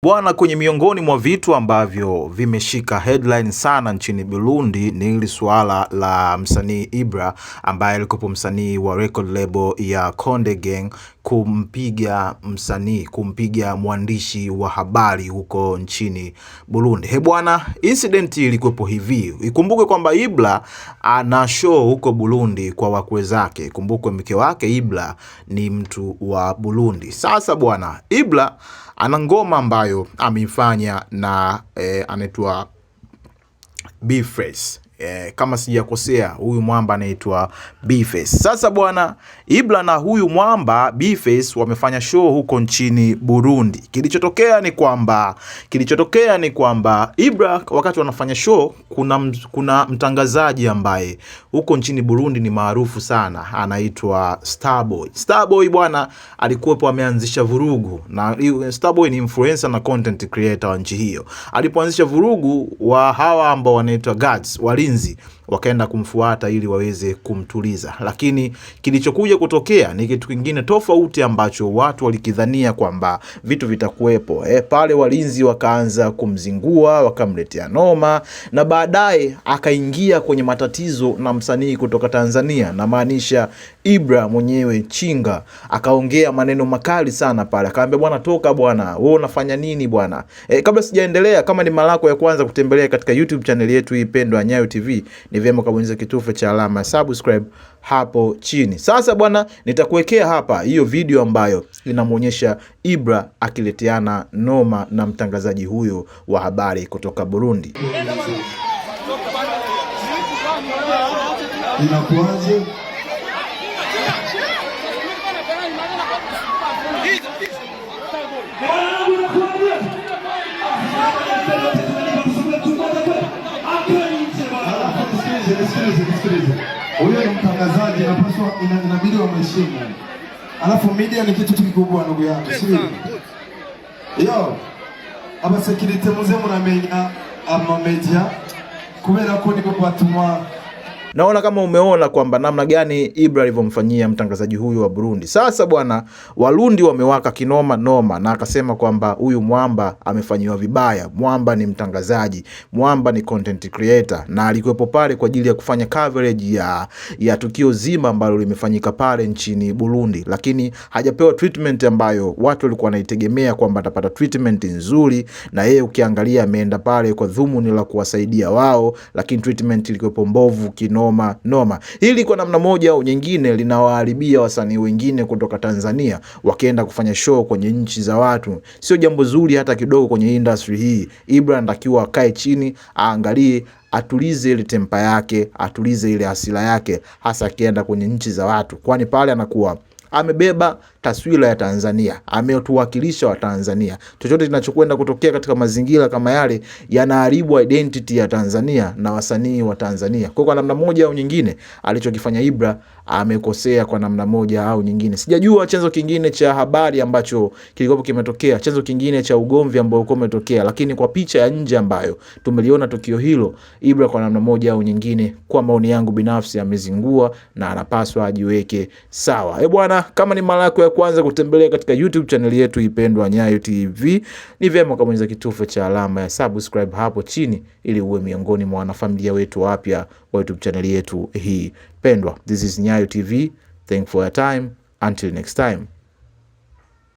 Bwana, kwenye miongoni mwa vitu ambavyo vimeshika headline sana nchini Burundi ni hili suala la msanii Ibra ambaye alikuwa msanii wa record label ya Konde Gang kumpiga msanii, kumpiga mwandishi wa habari huko nchini Burundi. He bwana, incident ilikuwepo hivi. Ikumbuke kwamba Ibra ana show huko Burundi kwa wakwe zake. Ikumbukwe mke wake Ibra ni mtu wa Burundi. Sasa bwana, Ibra ana ngoma ambayo ameifanya na anaitwa Bface. Kama sijakosea huyu mwamba anaitwa Bface. Sasa bwana, Ibra na huyu mwamba Bface wamefanya show huko nchini Burundi. Kilichotokea ni kwamba Ibra wakati wanafanya show kuna mtangazaji ambaye huko nchini Burundi ni maarufu sana anaitwa Starboy. Starboy bwana alikuwepo ameanzisha vurugu, na Starboy ni influencer na content creator wa nchi hiyo. Alipoanzisha vurugu wa hawa ambao wanaitwa guards, walinzi, wakaenda kumfuata ili waweze kumtuliza, lakini kilichokuja kutokea ni kitu kingine tofauti ambacho watu walikidhania kwamba vitu vitakuwepo. Pale walinzi wakaanza kumzingua, wakamletea noma, na baadaye akaingia kwenye matatizo na msanii kutoka Tanzania, namaanisha Ibra mwenyewe Chinga, akaongea maneno makali sana pale, akaambia bwana, toka bwana, wewe unafanya nini bwana? Kabla sijaendelea, kama ni mara yako ya kwanza kutembelea katika YouTube channel yetu hii pendwa Nyayo TV, ni vyema ukabonyeza kitufe cha alama ya subscribe hapo chini. Sasa bwana, nitakuwekea hapa hiyo video ambayo inamuonyesha Ibra akileteana noma na mtangazaji huyo wa habari kutoka Burundi. Inakuaje? Alafu nisikilize, nisikilize, nisikilize. Huyo ni mtangazaji, inapaswa inabidi wamheshimu. Alafu media ni kitu kikubwa ndugu yangu, sio? Yo, abasekirite muze muramenya ama media kubera ko nibo batuma. Naona kama umeona kwamba namna gani Ibra alivyomfanyia mtangazaji huyu wa Burundi. Sasa bwana, Warundi wamewaka kinoma noma, na akasema kwamba huyu mwamba amefanyiwa vibaya. Mwamba ni mtangazaji, mwamba ni content creator, na alikuwepo pale kwa ajili ya kufanya coverage ya tukio zima ambalo limefanyika pale nchini Burundi, lakini hajapewa treatment ambayo watu walikuwa wanaitegemea kwamba atapata treatment nzuri, na yeye ukiangalia ameenda pale kwa dhumuni la kuwasaidia wao, lakini treatment ilikuwepo mbovu kinoma noma. Hili kwa namna moja au nyingine linawaharibia wasanii wengine kutoka Tanzania wakienda kufanya show kwenye nchi za watu, sio jambo zuri hata kidogo kwenye industry hii. Ibra anatakiwa akae chini, aangalie, atulize ile temper yake, atulize ile hasira yake, hasa akienda kwenye nchi za watu, kwani pale anakuwa amebeba taswira ya Tanzania, ametuwakilisha wa Tanzania. Chochote kinachokwenda kutokea katika mazingira kama yale yanaharibu identity ya Tanzania na wasanii wa Tanzania. Kwa namna moja au nyingine, alichokifanya Ibra amekosea kwa namna moja au nyingine. Sijajua chanzo kingine cha habari ambacho kilikuwa kimetokea, chanzo kingine cha ugomvi ambao ulikuwa umetokea, lakini kwa picha ya nje ambayo tumeliona tukio hilo, Ibra kwa namna moja au nyingine, kwa maoni yangu binafsi, amezingua na anapaswa ajiweke sawa. Bwana, kama ni mara yako ya kwanza kutembelea katika YouTube channel yetu ipendwa Nyayo TV, ni vyema ukabonyeza kitufe cha alama ya subscribe hapo chini ili uwe miongoni mwa wanafamilia wetu wapya wa YouTube channel yetu hii pendwa. This is Nyayo TV. Thank for your time. Until next time.